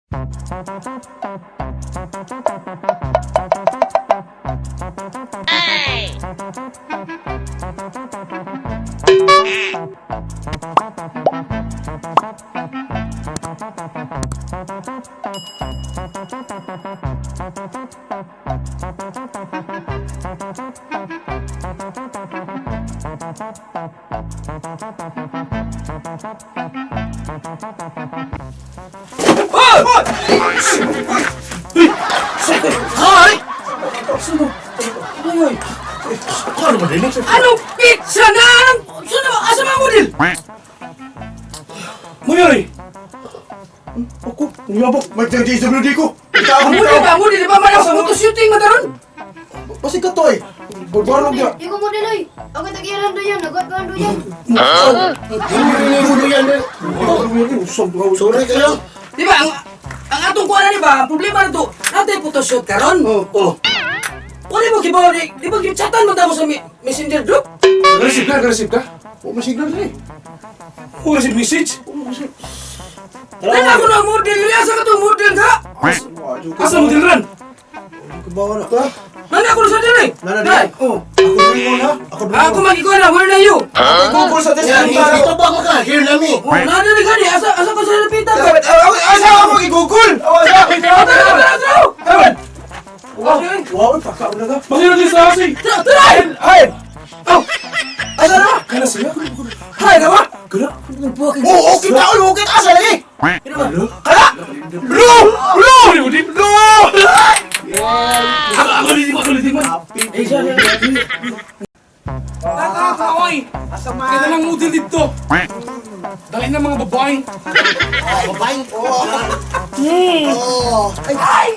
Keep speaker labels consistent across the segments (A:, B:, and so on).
A: Hoy!
B: Ano ba dili?
A: Anong pizza na? Anong... Sino ba? Asa mga model?
B: Mayari! Ako, niyabok, may DSWD ko. Kita ako
A: Ang model ba? Ang model ba? Manang photo shooting madaron?
B: Basi ka to eh. Barbarog niya.
C: Di ko model oy. Ako tagilan do yan, nagot ko ang duyan.
B: Sorry kayo.
A: Di ba? Ang atong kuha na di ba? Ang problema na to, natay photoshoot karon.
B: Oh.
A: Wala mo kibaw di, di ba chatan mo tamo sa messenger group?
D: Receive ka, receive ka.
B: Oh, masignal rin eh.
D: Oh, receive message.
A: Nana ko na model, asa ka to model ka?
D: Asa mo dilran?
B: Kabawa na. Ta?
A: Nana ko na sa dire.
B: Nana
A: Dai.
B: dire. Oh. Ako dringon ha. Ako dringon.
A: Ako magikuha na, where na you?
B: Ako Google sa test.
E: Ito ba ako ka? Here nami.
A: Oh, nana di gani, asa asa ko sa lapitan ka?
B: Asa ako gi-Google. Asa.
A: Tara, tara, tara, tara.
D: Ewan!
A: Okay.
B: Wow, pagkaon na ka.
D: Masino din sa asi!
A: Tara, tara.
B: Ay! Oh! Asa na?
D: Kana siya?
B: Hay na ba?
D: Kana?
B: Oh, okay ta, okay ta asa lagi. Kala! Blue! Blue!
D: Blue! Ako, ako din mo, ako din mo. Tata, oy! Kaya lang model dito. Dali na mga babae.
E: Babae. Oh. Ay.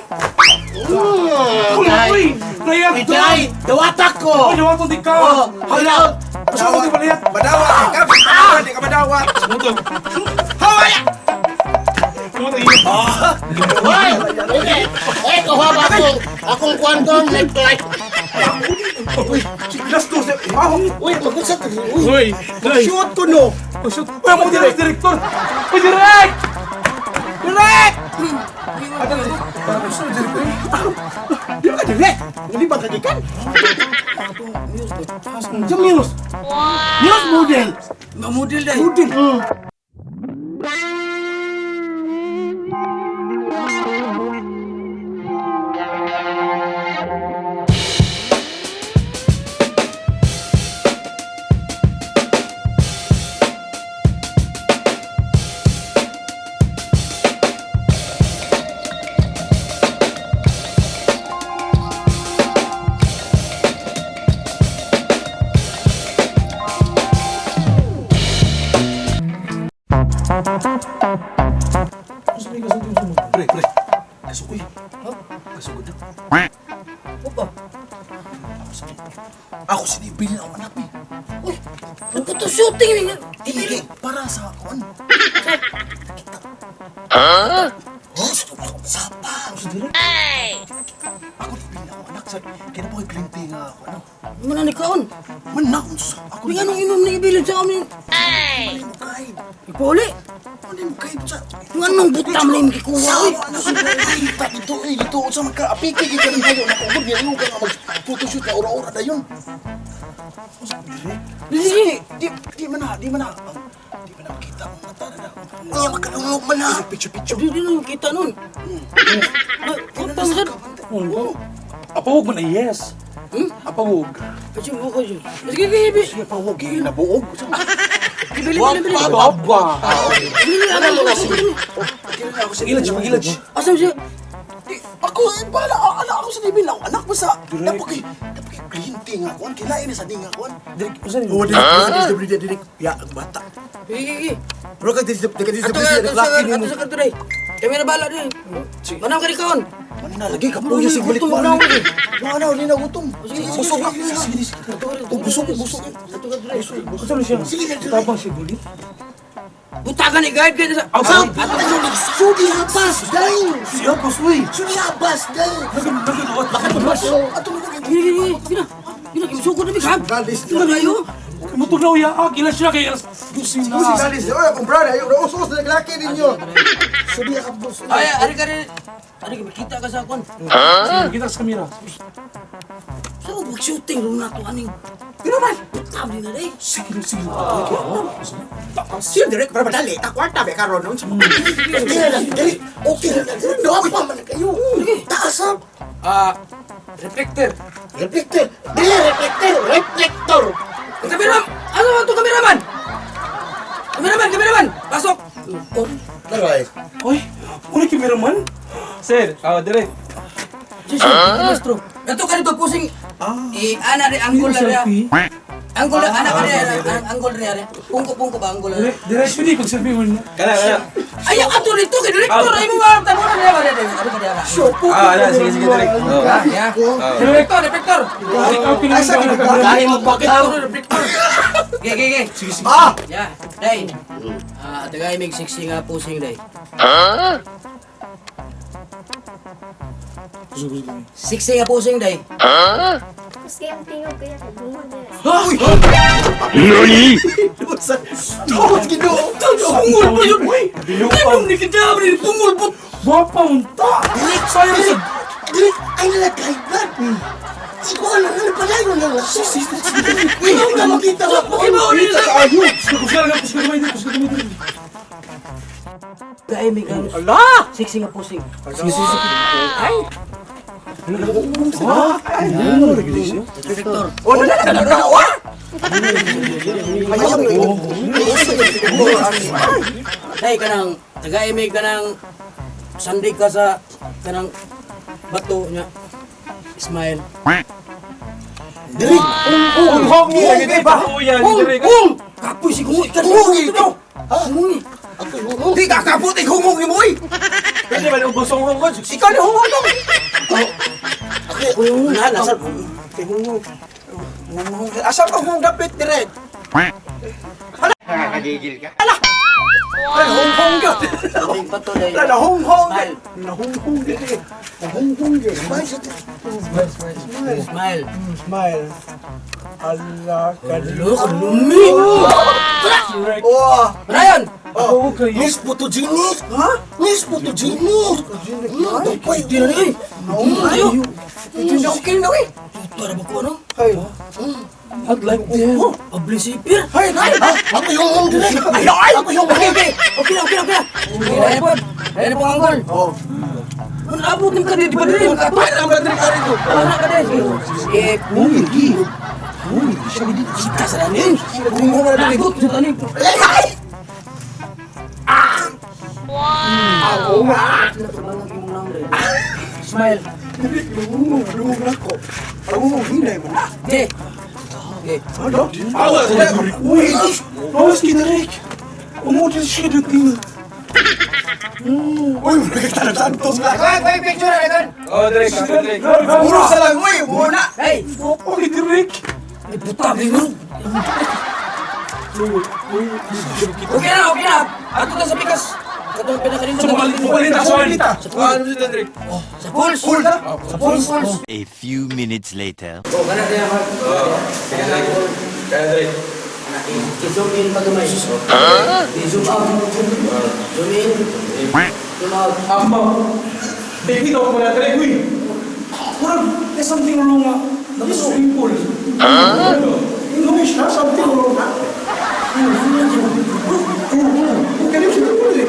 D: Uy, uy! Layak to!
E: Ay, dawatak ko.
D: Uy, dawaton di ka!
E: Oh, hala.
D: Asa mo di balayak?
B: Madawa ka, madawa di ka madawa.
D: Hawaya!
E: Hoy! Eh, eh, kuha ba akong akong kwanton necktie?
B: Uy, siglas to. Ah,
E: Uy, magusap. Uy.
D: Uy! Uy!
B: shoot ko no.
D: Oh, shoot! Uy, mo direct, director! Uy, direct! Direct!
B: Di ba ka direct? Hindi ba kagikan?
D: Sa Milos!
E: News model.
A: Mga model dai.
D: Model!
B: Pre, pre. Kasukoy. Kasugod na.
A: Opa.
B: Ako sinibili ang anak ni.
A: Uy, ang photo shooting ni.
B: Dili para sa kon. Ha? Oh, sapa. Ako nibili ako anak sa kaya po kay kliyente nga ako ano.
A: Mana ni kaon?
B: Man na akong sa ako.
A: Uy, anong inom ni ibilin sa amin?
B: Ay! Mo kain.
A: Ipuli.
B: Ano mo kain sa
A: Anong butam na yung kikuha?
B: Sa
A: Uy.
B: ano sa kita dito eh dito sa magkaapiki gid kami kayo na kung niya yung ka mag photoshoot na ora-ora dayon.
A: Di, di,
B: Di di man na, di man na. Di man na makita ang mata na. Niya makadungog man na. Picture picture.
A: di, di na kita nun. Utang sad.
D: Apawog man ay yes. Apawog.
A: Kasi mo ko siya. Sige, sige, sige.
B: Siya pa wag eh, nabuog.
A: Ibili, bili, bili.
D: Baba!
A: Bili, alam mo kasi.
D: Ilaj, mag-ilaj.
A: Asa siya?
B: Di, ako, eh, bala, ala ako sa nibil ako. Anak mo sa, napaki, napaki kliyente nga kuan, kilain na sa dinga kuan.
D: Direk, usan
B: Oh, direk, direk, direk, direk. Ya, ang bata.
A: Sige, sige.
B: Bro, ka direk, direk,
A: Ato ka, ato sa ato sa kanto day. Kami na bala din. Manam ka di kaon.
B: Man na lagi ka po yung balik
A: Gutom
B: mo.
A: na ako eh.
B: Wala na, di na gutom.
A: Sige, sige,
B: Busog
A: sige,
B: na.
A: sige.
B: Sige, sige. Oh, busog, busog.
A: Ato ka dre.
D: Usan siya?
B: Sige, direk.
D: Tabang siya gulit.
A: Butagan ni guide kayo sa.
B: Sa, sudi habas, dai.
D: Siya, boss, uy!
B: Sudi habas, dai.
D: Nagduot.
B: Ato na
A: Gini, gini, gini. Gina. Gina, sugod na bighan.
B: Galis.
A: Ito na kayo.
D: Mutugnaw ya, ah, kila siya kay alas 12 na.
B: Usi salis, oy, akong brother, ayo, us-us na naglaki ninyo.
E: Sabi ka boss.
A: Ay, ari ka rin. Ari ka, kita ka sa akon.
D: Sige, kita sa kamera.
A: Sa so, shooting room na to aning. Pero man, tabi na day.
D: Sige, sige.
F: Siya direct para madali. Ta kwarta be karon nun.
E: Okay na lang, dali. Okay na lang. Nawa pa man kayo. Taas ha.
A: Ah, reflector.
E: Reflector. Dili reflector, reflector.
A: Kameraman! Ano man to kameraman? Kameraman, kameraman! Pasok! Oh,
E: Taray.
D: Oy, ano cameraman?
G: Sir, ah, direct.
A: Jesus, maestro. Ito ka dito pusing. Eh, ana rin anggol na rin.
D: Selfie.
A: Anggol ana ka rin, anggol rin. Pungko pungko ba anggol rin.
D: Direct, direct pwede pag selfie mo na.
G: Kana, kana.
A: Ay, ato dito kay director ay mo ba tamo na niya rin. Ano ka diya?
G: Ah, ana, sige, sige, direct. Oh.
A: Ah, ya. Director, director.
D: Ikaw pinag
E: Kaya mo bakit?
A: Director. Ge, ge, ge.
D: Sige, sige.
F: Ah!
A: Ya, day. Ah, tagay mig sexy nga pusing day. Sexy nga pusing day.
C: Tapos kaya ang tingog kaya nagbungod na.
F: Tuot Ginoo.
A: Pungol po yun. Ganun ni kita, bre. Pungol po.
D: Bapa unta. Sayang sa
E: Dili, ay nalagay blood. Ikaw ang ano pala yun lang. Ikaw na makita ka po.
D: Ayo, kusga ka, kusga kamay dito, kusga kamay dito.
A: Tagay mig ang
F: Ala!
A: sexy nga pusing.
D: Sige, sige, sige.
A: Ay, director.
F: Oh, na na na na. Wa!
A: Day kanang tagay mig kanang sandig ka sa kanang bato niya. Smile.
E: Dili,
G: Hong, hong,
F: Hong, ba?
G: Oh, yan,
A: Hung!
G: direct.
A: Hung! Kapoy si Gungoy.
F: Hung ito.
A: Hungi.
E: ako yung
F: Di ka kapot ik hungong nimo oy.
G: Pwede ba yung busong hong ko?
F: Ikaw ni hungong dong.
A: Na, nasa.
F: Kay hungong. Hungong. Asa ka hungong dapit direct? Hala. Nakakagigil ka. Hala. Hala hunghong ka.
A: Sandig bato day.
F: Hala hunghong.
A: Smile.
B: Nahunghong gid eh. Nahunghong gid.
A: Smile.
B: Smile. Allah
A: Hello, kalumi.
F: Oh.
A: Ryan!
D: Ako kayo.
E: Miss Photogenic. Ha? Miss Photogenic. Dupay.
A: Di na ni. Ayo.
F: Hindi okay na oy.
A: Para ba ko ano?
B: Ay,
D: I'd like them.
A: Oblisipir.
F: Hay, hay.
E: Ako yung hong direct.
F: Ay, ay.
E: Ako yung
A: Okay, okay. Okay na, okay na, okay na. Okay na po. Ayan po ang angkol.
F: Oh.
A: Ano abot ng kadiri pa diri?
F: Ay, ang badri ka rito.
A: Ano ka diri? Eh,
B: hungi. Hungi siya gid.
A: kita sa lanin.
F: Hungong na diri.
A: Abot sa lanin.
F: Ay! Ah! Wow!
A: Smile.
B: Hungong, hungong nako. Hungong hinay man.
A: Okay. Okay.
B: Ano?
D: Uy, Bawas kay direct. Umodel siya dito.
B: Uy, kita na Santos ka.
G: Oh, direct, direct.
F: Puro sa lang oy, muna.
A: Hey!
D: Okay, direct.
A: Ay, puta, bingo. Okay na, okay na. Ato ta sa pikas. Katong pinakalinda.
D: Sa palit, palit,
A: Sa pool.
G: Ano siya, direct?
A: Sa pools.
F: Pool na.
A: Sa pools.
H: A few minutes later.
A: Oh, kana siya, Mark.
G: Sige, direct. Kaya, direct.
A: I-zoom in pa gamay. I-zoom out. Zoom in. Zoom out.
D: Ama. Baby, daw ko na direct. Uy. Murag, there's something wrong ah. Naka-swimming pool.
B: English na something wrong. Kani siya ko eh.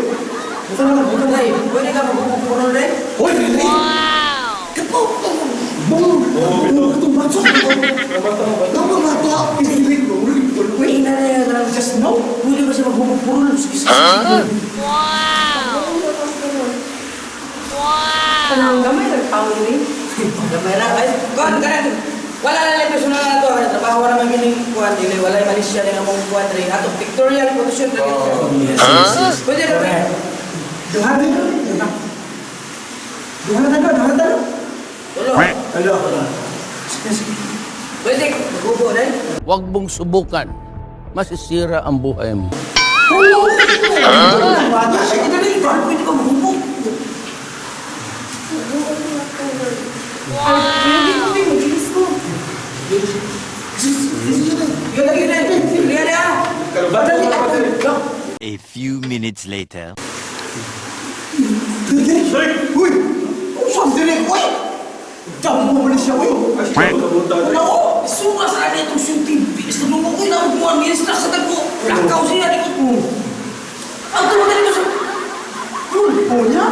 A: Hey, pwede ka magpupurol rin?
D: Uy, direct.
A: Uy, na na na.
D: Just no.
A: Pwede ba siya magpupurol? Sige, sige, sige.
I: Kanang gamay nagtawag ni.
A: Gamay ra. Ay, kuan kanan. Wala na lang personal na to. Ay, trabaho na man gining kuan dili wala malis siya ning among kuan diri. Ato pictorial photoshoot na gid siya. Pwede ra pre.
B: Duha na duha. Duha na duha na.
A: Tulo.
B: Hello.
A: Pwede magubo rin.
J: Huwag mong subukan. Masisira ang buhay mo.
A: Sige dali, pwede ka magubo.
I: Ay, hindi ko may magilis ko.
A: Yun lagi rin.
H: minutes later.
F: Direk! Uy! Usap direk! Uy! Damo mo na siya, uy!
A: Nako, suma sa akin itong shooting. Bilis na mo ko na mo ministra sa tagpo. Lakaw siya ni ko. Ang tulog na dito sa
F: Pulpo niya?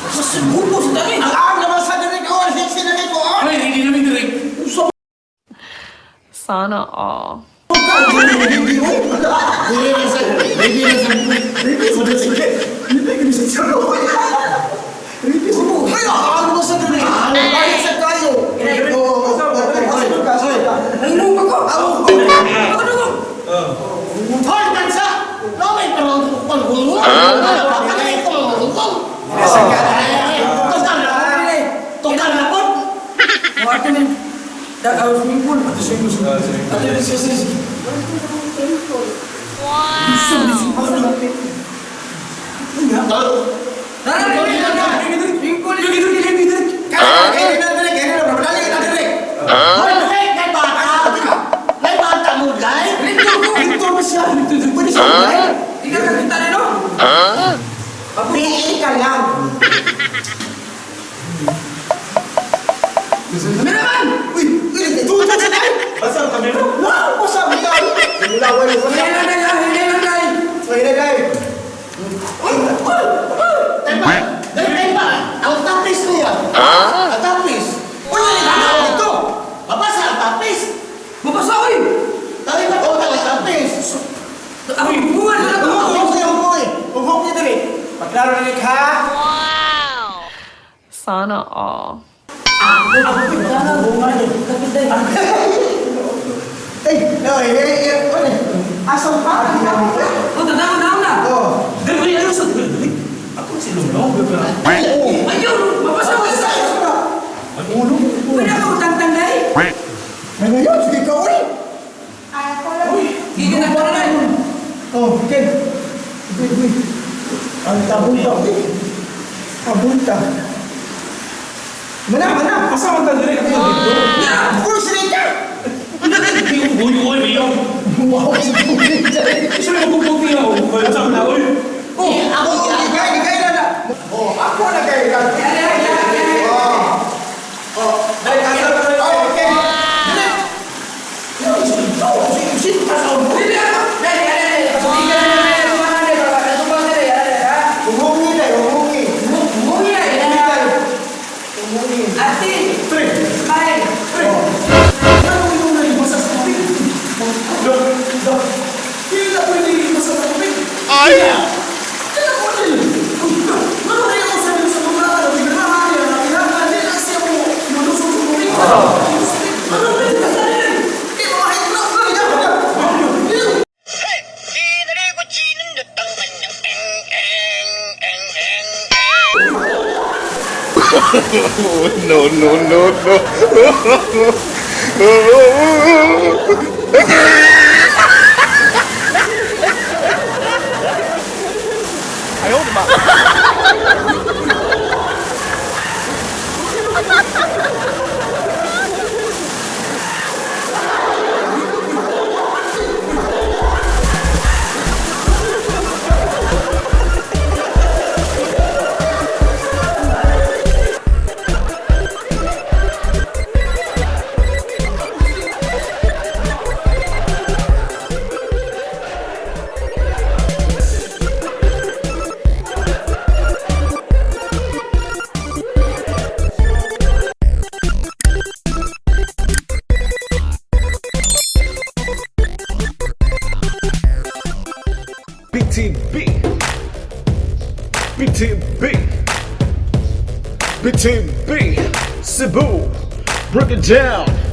A: Sa subuko sa dami.
F: Ang ang naman sa direk! Oh, ang sexy na ko, oh!
D: Ay, hindi namin direct.
F: Usap
I: Sana all.
F: ka! Hindi, uy!
E: Dili na sa dili na sa
F: Hindi, sa uy! Hindi, sa Ay, ang ang naman sa direk! Ay, sa kayo! Oo,
A: Ay, nung ko. Ako. Ako ko.
E: Hoy, tansa! Lomay pero kung kung Kaya ko kung. Tungkal na. Tungkal na po.
A: Water man. Dak our swimming pool. Ato swimming pool. Ato swimming pool. Tara, swimming pool.
F: Kaya na direk! Kaya na direk! Kaya na direk!
E: Hoy, hey, kay bata. May bata mo, guy.
F: Dito ba siya? Pwede siya direk?
A: Ikaw kakita na no?
F: Pili ka lang!
A: Kameraman!
F: Uy! Uy! Tuto sa direk!
G: Basta ang kamera.
F: Wow! Usap ka! Nilaway mo
A: Hinay lang tayo, hinay lang tayo.
F: Sorry na, guys.
E: Uy, uy, uy. Tay ba? Tay ba? Ang tapis niya. Ang tapis.
F: Uy! Ano ito?
E: Mabasa ang tapis.
A: Mabasa oy.
E: Tayo ba ko ang tapis?
A: Ang buwan na to.
F: Huwag niya, huwag niya. Huwag niya dali. Paklaro na ha?
I: Sana all.
F: Eh, no, eh, eh, eh, ano eh. Asang pa?
A: Oh, tanaw na na.
F: Oh.
D: Direk, ano sa direk? Ako si Lunong.
A: Ayun, mabasa oy.
F: Ulo.
A: Pwede ako tantang dai.
F: May ngayon, sige ka, uy.
A: Gigil na ko na.
F: Oh, okay. Uy, uy. Ang tabunta, uy. Tabunta. Mana, mana.
D: Asa man ta direk? Ako dito.
F: Uy, sige ka.
D: Hindi ko buyo oy, mayo.
F: Wow, sige ka.
D: Sino mo kukuti ako? Sa na oy.
F: Oh, ako, ikay, ikay na na. Oh, ako na kay. Oh. Oh, dai kasar na. Oh, okay. Dali. Sino ka sa ulo?
A: Dili ako. Dali, dali, dali. Pasugikan na na yung mga dali. Katubang dali.
F: Humungi na, humungi.
A: Humungi na.
F: Humungi.
A: Ate. Smile.
D: Ano yung nalibas sa tubig? Dok, dok. Hindi na pwede ilibas sa tubig. Ay! Kaya ko na yun. Ano na yung sabi sa mga ano, pinahari na pinahari na siya mo lulusog sa tubig. Ano ba yung kasali?
F: Eh, mga high class na yan.
B: No, no, no, no. BTB. BTB. BTB. Cebu. Break it down.